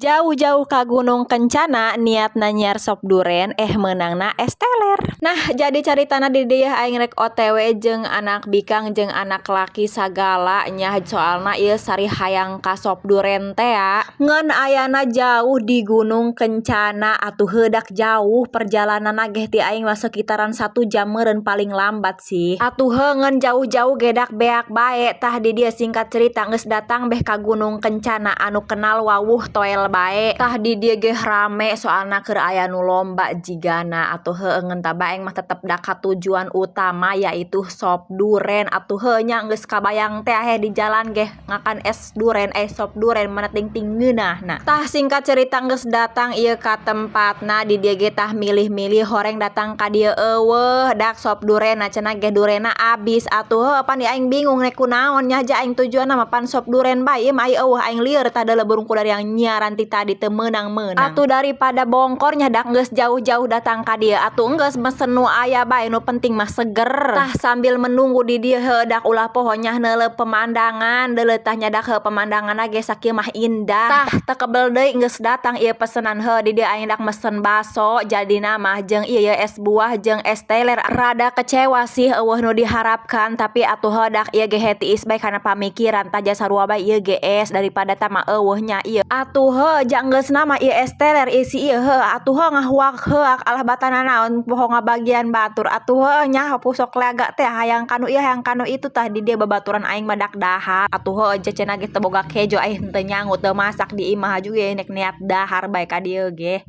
Jauh-jauh ka Gunung Kencana niatna nyiar sop duren, eh, meunangna es teler. Nah, jadi caritana di dieu aing rek OTW jeung anak bikang jeung anak laki sagala nya, soalna ieu sari hayang ka sop duren tea. Ngan ayana jauh di Gunung Kencana. Atuh heudak jauh perjalananna geh ti aing mah sekitaran 1 jam meureun paling lambat sih. Atuh heuh, ngan jauh-jauh ge dak beak bae. Tah, di dieu singkat cerita geus datang beh ka Gunung Kencana anu kenal wawuh toel bae. Tah, di dieu ge rame soalna keur aya nu lomba jigana. Atuh heueuh, ngan taba aing mah tetep dak ka tujuan utama, yaitu sop duren. Atuh heuh nya, geus kabayang teh di jalan geh ngakan es duren, eh, sop duren mana ting-ting ngeunahna. Tah, singkat cerita geus datang ieu ka tempatna. Di dieu ge tah milih-milih horeng datang ka dieu, euweuh dak sop duren cenah ge, durenna abis. Atuh heuh, pan di aing bingung rek kunaon nya, ja aing tujuanna mah pan sop duren bae, ieu mah ai euweuh. Aing lieur tah deuleu burung kuda yang nyiaran ti tadi teu meunang-meunang. Atuh daripada bongkor nya, dak geus jauh-jauh datang ka dieu, atuh enggeus mesen nu aya bae, nu penting mah seger. Tah, sambil menunggu di dieu heuh, dak ulah poho nya neuleuh pemandangan deuleu. Tah nya, dak heuh, pemandanganna ge sakieu mah indah. Tah, teu kebel deui geus datang ieu pesenan. Heuh, di dieu aing dak mesen baso jadina mah jeung ieu es buah jeung es teler. Rada kecewa sih, euweuh nu diharapkan, tapi atuh heuh, dak ieu ge tiis bae kana pamikiran. Tah, ja sarua bae ieu ge es daripada tah mah euweuh nya ieu. Atuh heuh, ja geusna mah ieu es teler isi ieu heuh. Atuh heuh, ngahuak-heuak alah batana naon, poho ngabagian batur. Atuh heuh nya, sok laga teh hayang kanu ieu, hayang kanu itu. Tah, di dieu babaturan aing mah dak dahar. Atuh heuh, ja cenah ge teu boga kejo, aing teu nyangu, teu masak di imah juga, nek niat dahar bae ka dieu ge.